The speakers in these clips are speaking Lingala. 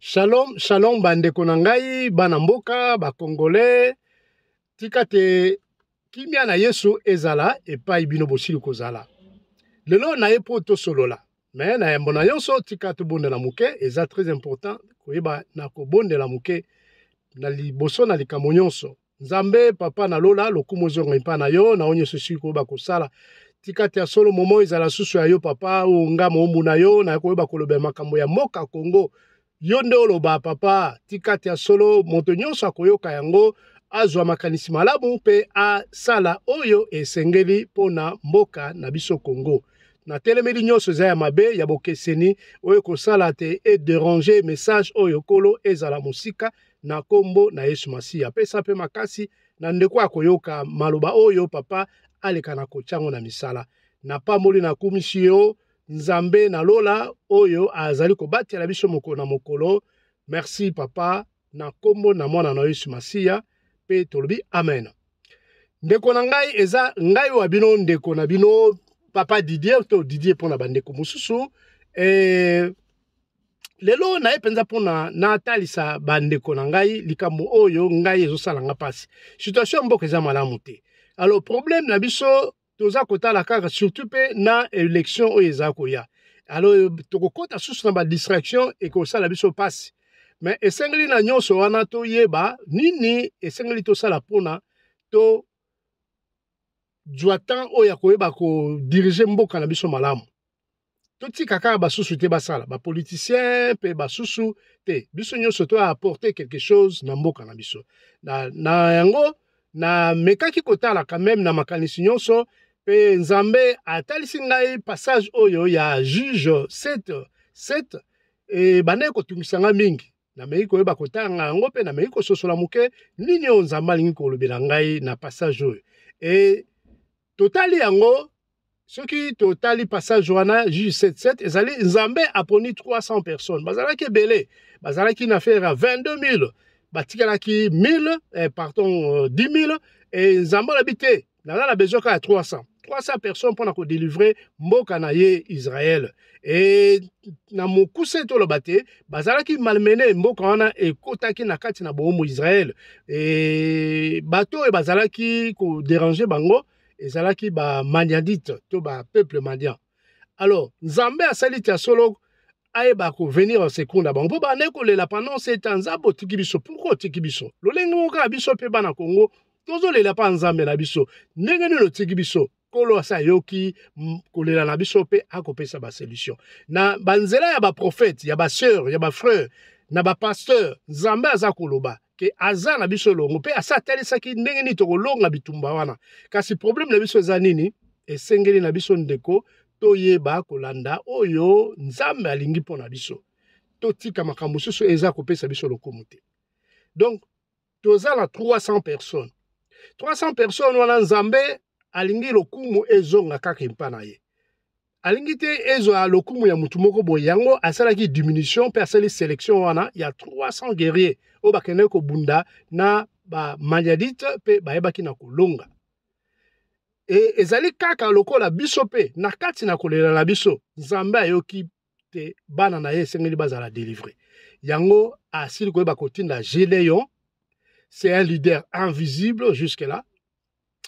Shalom, shalom bandeko na ngai, bana mboka, ba congolais, tika te kimia na Yesu ezala epai bino bosili kozala. Lelo naye mpo tosolola, me na yambo na nyonso tika tobondela moke, eza très important koyeba na kobondela moke na liboso na likambo nyonso. Nzambe papa na lola, lokumu ezonga epai na yo, na oyo nyonso esili koyeba kosala. Tika te ya solo momo ezala susu ya yo papa, oyo nga moombu na yo na koyeba kolobela makambo ya mboka Congo. Yo nde oloba papa, tika te ya solo moto nyonso akoyoka yango azwa makanisi malamu mpe asala oyo esengeli mpo na mboka na biso Congo. Natelemeli nyonso eza ya mabe ya bokeseni oyo ekosala te ederanger message oyo Nkolo ezala mosika na kombo na Yesu Masiya. Pesa mpe makasi na ndeko akoyoka maloba oyo papa aleka na kotyango na misala. Napamboli nakumisi yo Nzambe na lola oyo azali kobatela biso mokolo na mokolo. Merci papa na kombo na mwana na Yesu Masiya mpe tolobi amen. Ndeko na ngai eza ngai wa bino ndeko na bino papa Didier to Didier mpo na bandeko mosusu lelo naye mpenza mpona natalisa bandeko na ngai likambo oyo ngai ezosala nga mpasi. Situation ya mboka eza malamu te. Alors problème na biso toza kotala kaka surtout mpe na élection oyo eza koya. Alors tokokota susu na badistraction ekosala biso mpasi. Mais esengeli na nyonso wana toyeba nini esengeli tosala mpona to zwa temps oyo ya koyeba kodirige mboka na biso malamu. Totika kaka basusu te basala, bapoliticien mpe basusu te, biso nyonso to apporter quelque chose na mboka na biso. Na yango namekaki kotala quand même na makanisi nyonso mpe Nzambe atalisi ngai passage oyo ya Juge 7 7 ebandaki kotungisa ngai mingi. Nameki koyeba kotanga yango mpe nameki kososola moke nini oyo Nzambe alingi kolobela ngai na passage oyo. Totali yango, soki totali passage wana Juge 7 7, ezali Nzambe aponi 300 personnes, bazalaki ebele, bazalaki na affaire ya 22 000, batikalaki 1000, pardon, 10 000, Nzambe alobi te, naza na besoin kaka ya 300 personnes mpona kodelivre mboka na ye Israël. Na mokuse toloba te, bazalaki malmené, mboka wana ekotaki na kati na boombo Israël. Bato oyo bazalaki kodéranger bango ezalaki ba Madianite to ba peuple madian. Alors Nzambe asali tia solo ayeba kovenir en secours na bango mpo bandaki kolela pendant 7 ans, Nzambe otiki biso, pourquoi otiki biso? Lolenge moko kaka biso mpe bana Congo tozolela mpa Nzambe na biso, ndenge nini otiki biso? Nkolo asa ayoki kolela na biso mpe akopesa ba solution na banzela ya ba prophète, ya ba sœur, ya ba frère, na ba pasteur. Nzambe aza koloba ke aza na biso elongo mpe asa atalisaki ndenge nini tokolonga bitumba wana. Kasi problème na biso eza nini? Esengeli na biso ndeko toyeba kolanda oyo Nzambe alingi mpo na biso, totika makambo mosusu eza kopesa biso lokumu te. Donc toza na 300 personnes, 300 personnes wana Nzambe alingi lokumu ezonga kaka epa na ye, alingi te ezwa lokumu ya mutu moko boye. Yango asalaki diminution mpe asali sélection wana ya 300 guerriers oyo bakendaki kobunda na ba Madianite mpe bayebaki na kolonga. Ezali kaka lokola biso mpe na kati na kolela na biso, Nzambe ayoki te bana na ye esengeli bazala délivré. Yango asili koyeba kotinda Gédéon, c'est un leader invisible jusque là,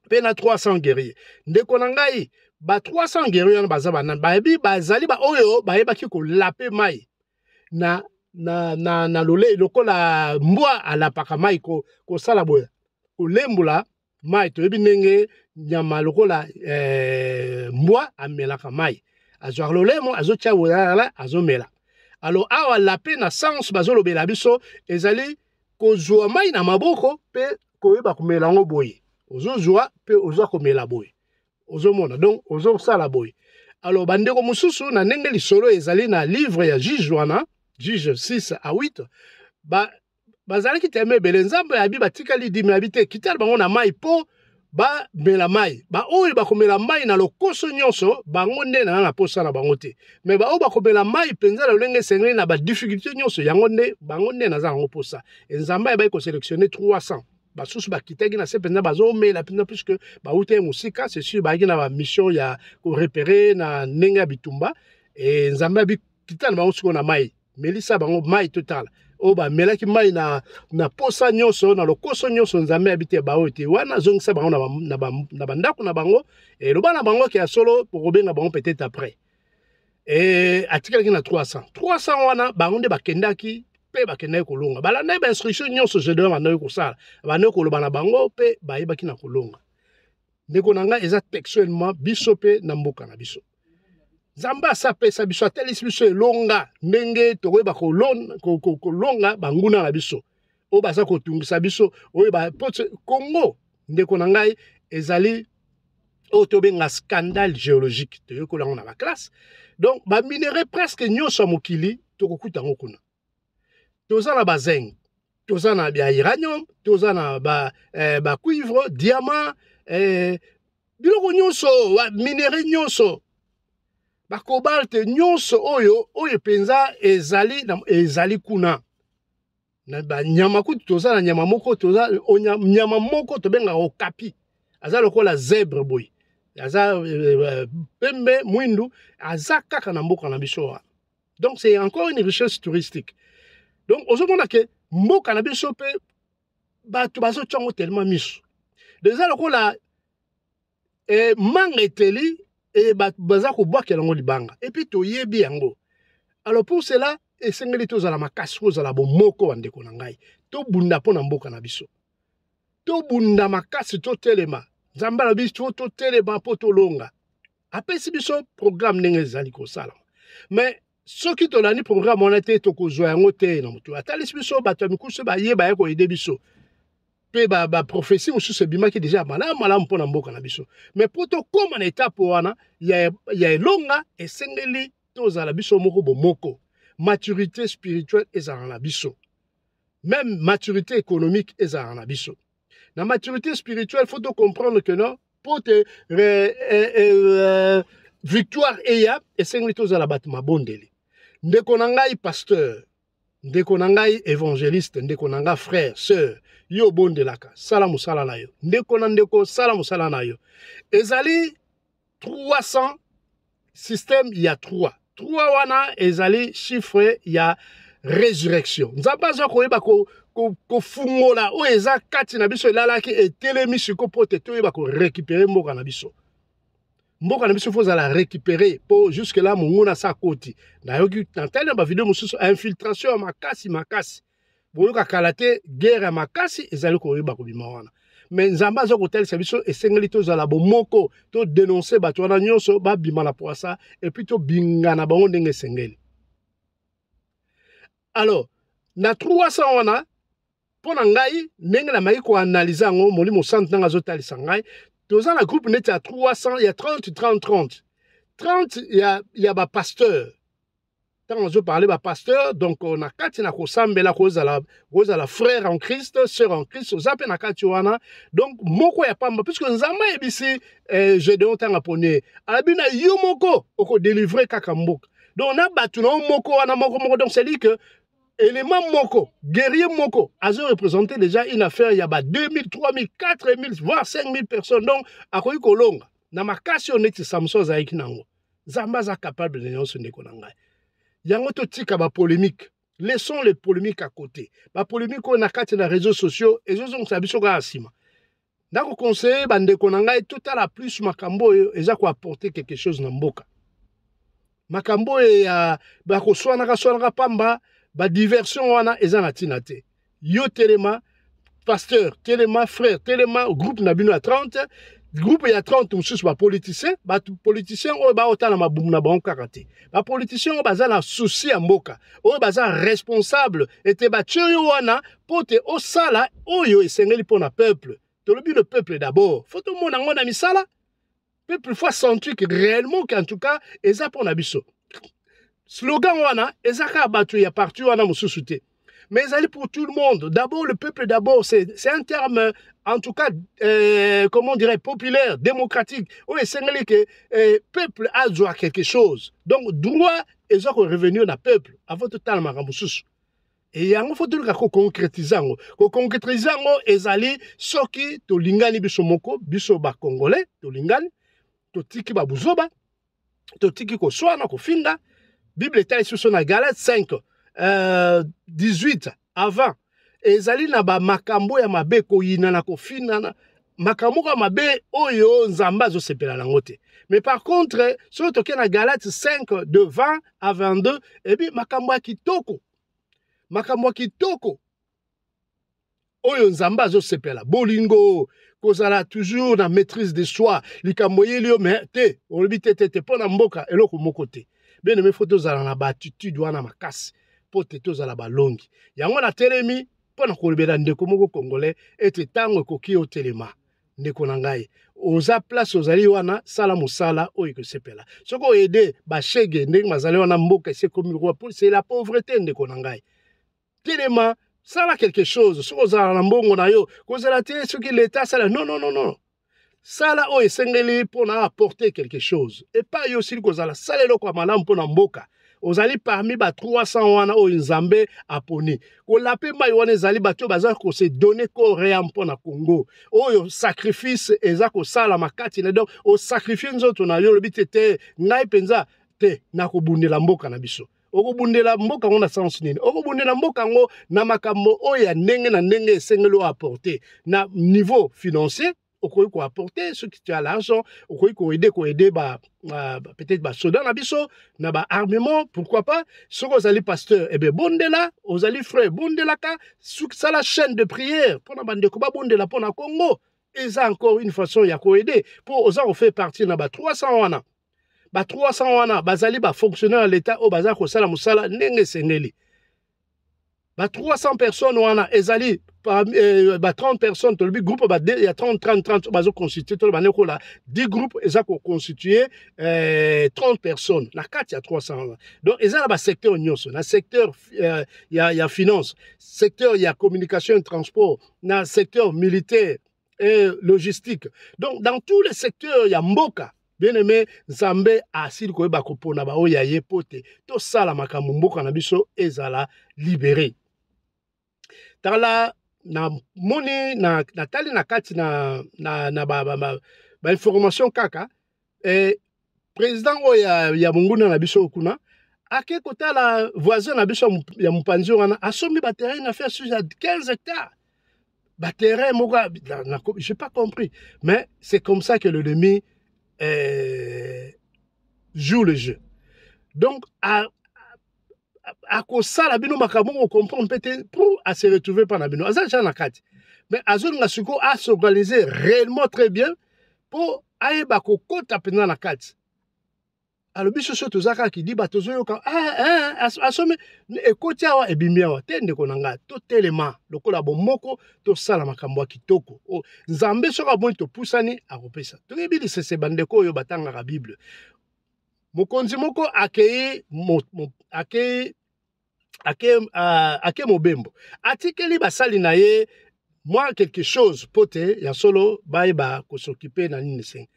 mpe na 300 guerriers. Ndeko na ngai, ba 300 guerriers wana baza banani? Bayebi bazali ba oyo bayebaki kolape mai na lole lokola mbwa alapaka mai, kosala boye, kolembola mai. Toyebi ndenge nyama lokola mbwa amelaka mai, azwaka lolemo, azotia boyala, azomela. Alors awa lape na sens bazolobela biso ezali kozwa mai na maboko mpe koyeba komela yango boye, ozozwa mpe ozwa komela boye, ozomona, donc ozosala boye. Alors bandeko mosusu na ndenge lisolo ezali na livre ya Juge wana, Juge 6 à 8, bazalaki teme ebele. Nzambe abi batikali dimi, abi te kitala bango na mai mpo bamela mai. Baoyo bakomela mai na lokoso nyonso, bango nde na posa na bango te, me baoyo bakomela mai mpenza na lolenge esengeli na badifficulté nyonso, yango nde bango nde naza yango posa. Nzambe ayebaki kosélectionne 300, basusu bakitaki na se mpenza, bazomela mpenza puisque bauta ye mosika, c'est sûr bayaki na bamission ya korepere na ndenge ya bitumba. Nzambe abi kita na bango sikoyo na mai. Melisa bango mai totala. Oyo bamelaki mai na, na posa nyonso, na lokoso nyonso, Nzambe abi te baoyo te wana, zongisa bango na bandako na bango, eloba na bango ke ya solo bokobenga bango peut-être après. E atikalaki na 300. 300 wana bango nde bakendaki mpe bakendaki kolonga. Balandaki bainstruction nyonso Gedeon bandaki kosala, bandaki koloba na bango mpe bayebaki na kolonga. Ndeko na ngai, eza textuellement biso mpe na mboka na biso. Nzambe asapesa biso, atelisi biso elonga ndenge tokoyeba kolonga banguna na biso oyo baza kotungisa biso, oyo Congo, ndeko na ngai, ezali oyo tobenga scandale géologique, toyekola yango na baklasse. Donc baminerai presque nyonso ya mokili tokokuta yango kuna. Toza na bazinc, toza na bia uranium, toza na bacuivre, diamant, biloko nyonso, minerai nyonso, bacobalt nyonso oyo mpenza ezali kuna. Na banyama kutu toza na nyama moko, toza nyama moko tobengaka okapi, aza lokola zèbre boye, aza pembe mwindu, aza kaka na mboka na biso wana. Donc c'est encore une richesse touristique. Donc ozomona ke mboka na biso mpe bato bazotia yango tellement miso deja lokola manga eteli, bato baza kobwakela yango libanga, et puis toyebi yango. Alors pour cela esengeli tozala makasi, kozala bomoko. Bandeko na ngai, tobunda mpo na mboka na biso, tobunda makasi, totelema. Nzambe alobi totelema mpo tolonga. Apesi biso programme ndenge ezali kosalama, mais soki tolandi programme wana te, tokozwa yango te. Na motu atalisi biso, bato ya mikusu bayeba ya koaider biso mpe baprophétie mosusu ebimaki deja malamu malamu mpo na mboka na biso. Mais mpo tokóma na etape wana ya elonga, esengeli tozala biso moko bomoko, maturité spirituelle ezala na biso, même maturité économique ezala na biso. Na maturité spirituelle, faut comprendre que non, mpo te victoire eya, esengeli tozala bato mabondeli. Ndeko na ngai pasteur, ndeko na ngai évangéliste, ndeko na ngai frère, sœur, yo obondelaka, sala mosala na yo. Ndeko na ndeko, sala mosala na yo. Ezali 300, système ya 3. 3 wana ezali chiffre ya résurrection. Nzambe aza koyeba kofungola oyo eza kati na biso elalaki, etelemi siko mpo te toyeba korécupérer mboka na biso. Mboka na biso faut ozala récupéré, mpo jusque là monguna asa akoti. Nayoki natali na bavideo mosusu, infiltration ya makasi makasi. Boyoka kala te, guerre ya makasi ezali koyeba kobima wana. Mais Nzambe aza kotalisa biso, esengeli tozala bomoko, todénoncer bato wana nyonso, babima na poasa, et puis tobingana bango ndenge esengeli. Alors na 300 wana, mpo na ngai, ndenge namaki koanalyser yango, Molimo Santu ndenge azotalisa ngai, toza na groupe neti ya 300, ya 30, 30, 30, 30 ya bapasteur. Ntango nazoparler bapasteur, donc na kati na kosambela, kozala frère en Christ, sœur en Christ, oza mpe na kati wana. Donc moko ya pamba, puisque Nzambe ayebisi Gédéon ntango aponi, alobi na yo moko okodélivrer kaka mboka, donc na bato na yo moko wana, moko moko. Donc c'est à dire que élément moko, guerrier moko azo représenter déjà une affaire ya ba 2000, 3000, 4000, voire 5000 personnes. Donc akoki kolonga na makasi oyo neti Samson azalaki nango. Nzambe aza capable na nyonso, ndeko na ngai. Yango totika bapolémique, laissons les polémiques à côté. Bapolémique oyo na kati na réseaux sociaux ezozongisa biso kaka nsima. Nakoconseiller bandeko na ngai, totala plus makambo oyo eza koapporter quelque chose na mboka. Makambo oyo ya bakoswanaka swanaka pamba, badiversion wana eza na ntina te. Yo telema, pasteur telema, frère telema, groupe na bino ya 30, groupe ya 30 mosusu, bapoliticien, bato politicien oyo baotala mabumu na bango kaka te, bapoliticien oyo baza na souci ya mboka, oyo baza responsable ete batie yo wana mpo te osala oyo esengeli mpo na peuple. Tolobi le peuple d'abord, faut tomona yango na misala. Peuple faut sentir que réellement, qu'en tout cas eza mpo na biso. Slogan wana eza kaka bato ya parti wana mosusu te, mais ezali pour tout le monde. D'abord, le peuple d'abord, c'est un terme en tout cas, comment on dirait, populaire, démocratique, oyo esengeli ke peuple azwa quelque chose. Donc droit eza korevenir na peuple avant totala makambo mosusu. E yango faut toluka koconcrétiser yango. Koconcrétiser yango ezali soki tolingani biso moko, biso bacongolais, tolingani, totiki babuzoba, totiki koswana, kofinga. Bible etalisi biso na Galate 5. 18 avant ezali na bamakambo ya mabe, koyinana, kofinana, makambo moko ya mabe oyo Nzambe azosepela nango te. Mais par contre, soki tokei na Galate 5 de 20 à 22, ebi makambo ya kitoko, makambo ya kitoko oyo Nzambe azosepela: bolingo, kozala toujours na maîtrise de soi. Likambo eyeli yo, mais te, olobi te, te, te, mpo na mboka eloko moko te. Bien aimé, faut tozala na baattitude wana makasi mpo te tozala balongi. Yango natelemi mpo na kolobela ndeko moko congolais ete ntango ekoki otelema. Ndeko na ngai, oza place ozali wana, sala mosala oyo ekosepela. Soki oaider bashege ndenge bazali wana, mboka esi ekomi, c'est la pauvreté. Ndeko na ngai, telema, sala quelque chose. Soki ozala na mbongo na yo, kozala te soki leta asala. Non, non, non, non, sala oyo esengeli mpona apporter quelque chose epai yo osili kozala. Sala eloko ya malamu mpona mboka. Ozali parmi ba 300 wana oyo Nzambe aponi. Kolape mai wana ezali bato oyo baza kose donner corps et âme mpona Congo, oyo sacrifice eza kosalama kati na. Donc osacrifier nzoto na yo, olobi te: te, ngai mpenza te, nakobundela mboka na biso. Okobundela mboka yango na sens nini? Okobundela mboka yango na makambo oyo ya ndenge na ndenge esengeli oapporter. Na niveau financier, okoki koapporter soki tu as l'argent, okoki koaider ba, peut-être basoda na biso na baarmement, pourquoi pas. Soki ozali pasteur, ebe bondela. Ozali frère, bondelaka, sala chaîne de prière mpona bandeko babondela mpona Congo. Eza encore une façon ya koaider, mpo oza kofaire partie na ba 300 wana. Ba 300 wana bazali bafonctionnaire ya l'État oyo baza kosala mosala ndenge esengeli. Ba 300 personnes wana ezali ba 30 personnes, tolobi groupe ba ya 30 30 30 bazoconstituer, toloba nekola 10 groupe eza koconstituer 30 personnes na kati ya 300 wana. Donc eza na basecteur nyonso, na secteur ya finance, secteur ya communication et transport, na secteur militaire et logistique, donc dans tous les secteurs ya mboka. Bien aimé, Nzambe asili koyeba kopona baoyo ya ye po te tosala makambo, mboka na biso ezala libéré. Tala, namoni, natali na kati na bainformation ba kaka président oyo ya monguna na biso kuna ake kotala voisin na biso ya mopanzi wana, asombi baterrain na faire sur ya 15 hectares, baterrain moko, j'ai pas compris, mais c'est comme ça que l'ennemi joue le jeu. Donc akosala bino makambo moko comprendre mpe te pour ase retrouver mpa na bino. Aza deja na kati, mais azolinga sikoyo as'organiser réellement très bien mpo ayeba kokota mpenza na kati. Alobi soso toza kaka kidiba, tozoyoka asomi, ekoti awa, ebimi awa te. Ndeko na ngai, totelema lokola bomoko, tosala makambo ya kitoko. Nzambe soki aboni topusani, akopesa. Toyebi lisese, bandeko oyo batangaka Bible: mokonzi moko akei mo, mo, akei ake, ake mobembo, atikeli basali na ye mwa quelque chose mpo te ya solo bayeba kos'occuper na nini esengi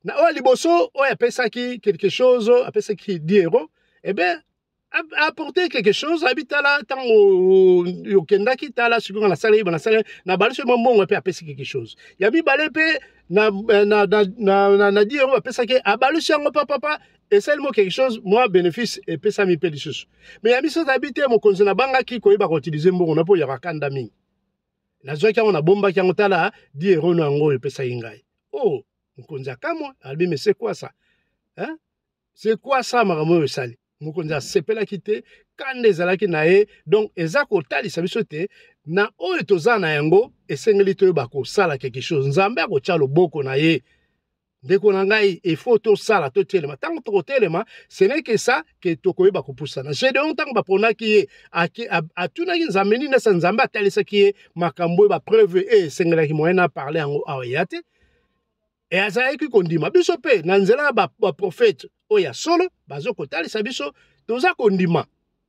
na oyo liboso. Oyo apesaki quelque chose, apesaki 10 euro. Eh bien, apporter quelque chose, abi: tala, ntango okendaki, tala sikoyo nasala, nasala na balisi mwa mbongo. Mpe apesi quelque chose ya mibale mpe na 10 euro apesaki, abalisi yango papapa, esali mo quelque chose, mwa bénéfice epesami mpe lisusu. Mais ya misato abi te: mokonzi, nabangaki koyeba koutiliser mbongo na mpo oyaka kanda mingi, nazwaki yango, nabombaki yango. Tala 10 euro no yango oyo epesaki ngai. Oh, mokonzi akamwa, alobi: mais c'est quoi ça, hein? C'est quoi ça, makambo oyo esali? Mokonzi asepelaki te, kanda ezalaki na ye. Donc eza kotalisa biso te na oyo toza na yango, esengeli toyeba kosala quelque chose. Nzambe akotya loboko na ye. Ndeko na ngai, efo tosala, totelema. Ntango tokotelema, ce n'est que ça que tokoyeba kopusana. Gédéon, ntango baponaki ye, atunaki Nzambe nini asa. Nzambe atalisaki ye makambo oyo, bapreuve e esengelaki moyen na parle yango awa eya te. E azalaki kondima. Biso mpe na nzela ya baprofete oyo ya solo bazokotalisa biso, toza kondima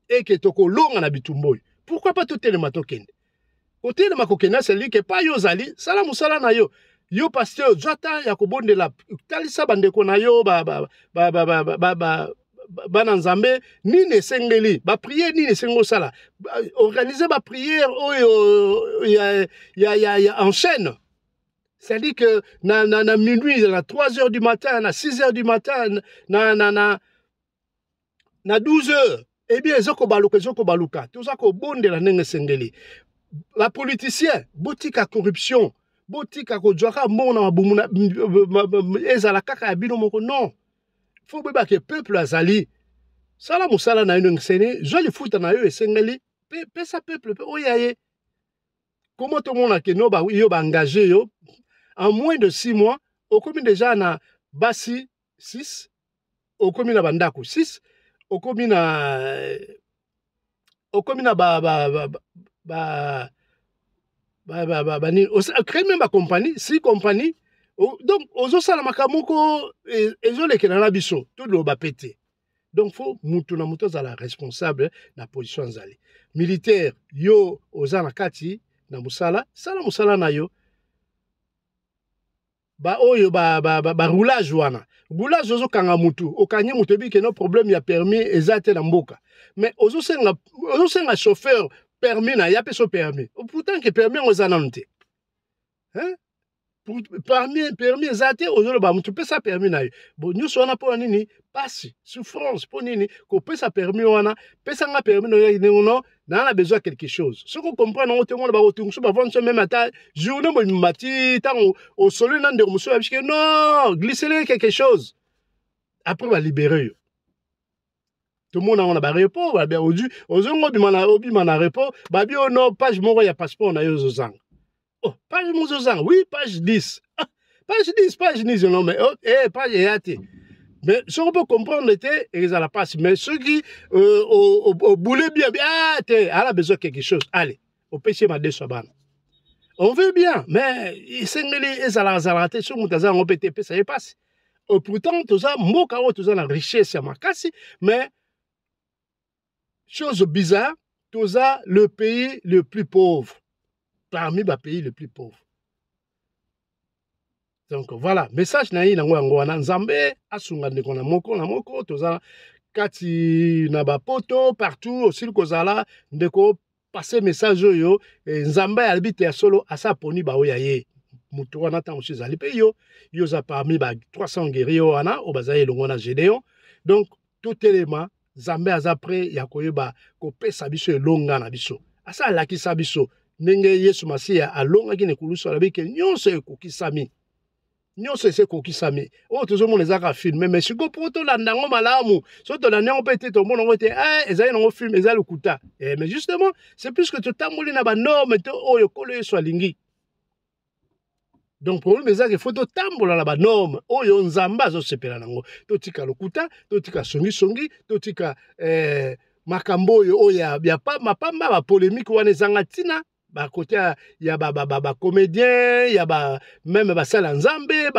eke tokolonga na bitumba oyo. Pourquoi pas totelema, tokende? Kotelema, kokende, aseliki ke pa yo ozali, sala mosala na yo. Yo pasteur, zwa ta ya kobondela, talisa bandeko na yo bana Nzambe nini esengeli, baprière nini esengeli osala, organiser baprière oyo ya en chaîne, c'est-à-dire que na minuit, na 3 heures du matin, na 6 heures du matin, na 12 heures. Ebi eza kobaluka, eza kobaluka. Toza kobondela ndenge esengeli. Ba politiciens, botika corruption, botika kozwaka mbongo na mabumu na ezala kaka ya bino moko. Non, faut boyeba ke peuple azali. Sala mosala na yo ndenge esengeli, zwa lifuta na yo esengeli, pe pesa peuple pe oyo ya ye. Comment tomona ke no ba yo ba engage yo en moins de 6 mois, okomi déjà na basi 6, okomi na bandako 6, okomi na ba ba ba ba ba ba ba ba nini, créer même ba compagnie, six compagnie. Donc ozosala makambo moko ezolekela na biso, toloba pe te. Donc faut mutu na mutu azala responsable na position azali. Militaire, yo oza na kati na mosala, sala mosala na yo. Baoyo ba, ba, ba, ba roulage wana, roulage ozokanga mutu, okangi mutu, oyebi ke no problème ya permis eza te na mboka, mais ozosenga chauffeur permis na ye, apesa permis, pourtant ke permis yango eza nanu te, hein? Permis eza te, ozoloba motu pesa permis na yo. Bon, nyonso wana mpona nini? Pasi, souffrance. Mpo nini kopesa permis wana? Pesanga permis na yo ndenge no naa na besoin quelque chose. Soki ocomprendre yango te, mona bakotunga so bavandi so même ata journée mobimba ti ntango osoli na ndeko mosusu, yabisike non, glissele quelque chose, après balibere yo. Tomona yango na barepos, babi ozwi, ozongi, obima na repos, babi oyo no page moko ya passeport na yo ozozanga. Oh, page moko ozozanga, oui, page 10. Ah, page 10, page 10, non mais oh, eh, page eya te. Mais soki mpo comprendre te, ezala mpasi. Mais soki obule bien, ah te, ala besoin quelque chose, allez, opesi ye madeso ya bana. On veut bien, mais esengeli ezalaka zalaka te. Soki moto aza yango mpe te, epesa ye mpasi. Pourtant toza mboka oyo toza na richesse ya makasi, mais chose bizarre, toza le pays le plus pauvre parmi bapays le plus pauvre. Donc voilà message na ye nango yango wana. Nzambe asunga ndeko na moko na moko. Toza kati na bapoto partout, osili kozala ndeko, passe message oyo. Nzambe alobi te ya solo, asa aponi baoyo ya ye. Moto wana ntango mosusu ezali mpe yo, yo oza parmi ba 300 guerrier wana oyo bazali elongo na Gédéon. Donc totelema, Nzambe aza prêt ya koyeba kopesa biso elonga na biso. Asa alakisa biso ndenge Yesu Masiya alongaki na ekulusu. Alobi ke nyonso ekokisami, nyonso esi ekokisami. Oyo tozomona eza kaka film, mais sikoyo mpo tolanda yango malamu, so tolanda yango mpe te, tomona yango te, eh, ezali nango film, eza lokuta. Eh, mais justement, c'est puisque totamboli na banorme te oyo Nkolo Yesu alingi. Donc problème eza ke faut totambola na banorme oyo Nzambe azosepela nango. Totika lokuta, totika songisongi, totika makambo oyo oyo ya mapamba, bapolémique wana ezanga ntina, bakote ya bacomédien, ya ba même basala Nzambe,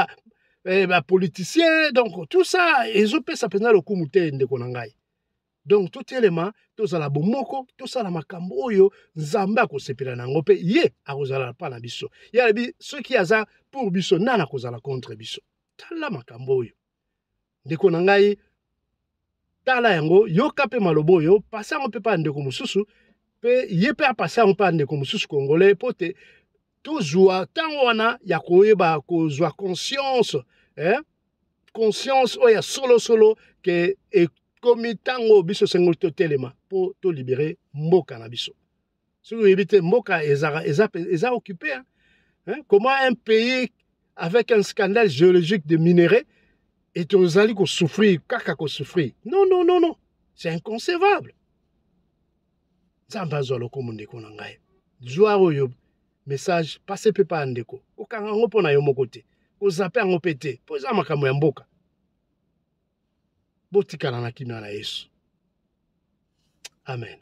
bapoliticien. Donc tout ça ezopesa mpenza lokumu te, ndeko na ngai. Donc totelema, tozala bomoko, tosala makambo oyo Nzambe akosepela na yango, mpe ye akozala mpa na biso. Ye alobi soki aza pour biso, nani akozala contre biso? Tala makambo oyo, ndeko na ngai, tala yango, yoka mpe maloba oyo, pasa yango mpe mpa ndeko mosusu, mpe ye mpe apasa yango mpa ndeko mosusu congolais, mpo te tozwa ntango wana ya koyeba kozwa conscience, eh? Conscience oyo ya solosolo ke ekomi ntango biso esengeli totelema mpo tolibere mboka na biso. Soki oyebi te, mboka eza occupé, hein? Hein? Comment un pays avec un scandale géologique de minerais et tozali kosouffrir kaka kosouffrir? Non, non, non, non, c'est inconcevable. Nzambe azwa lokumu. Ndeko na ngai, zwa oyo message, passe mpe pa ya ndeko. Kokanga yango mpo na yo moko te, kozape yango mpe te, mpo eza makambo ya mboka. Botikala na kimia na Yesu. Amen.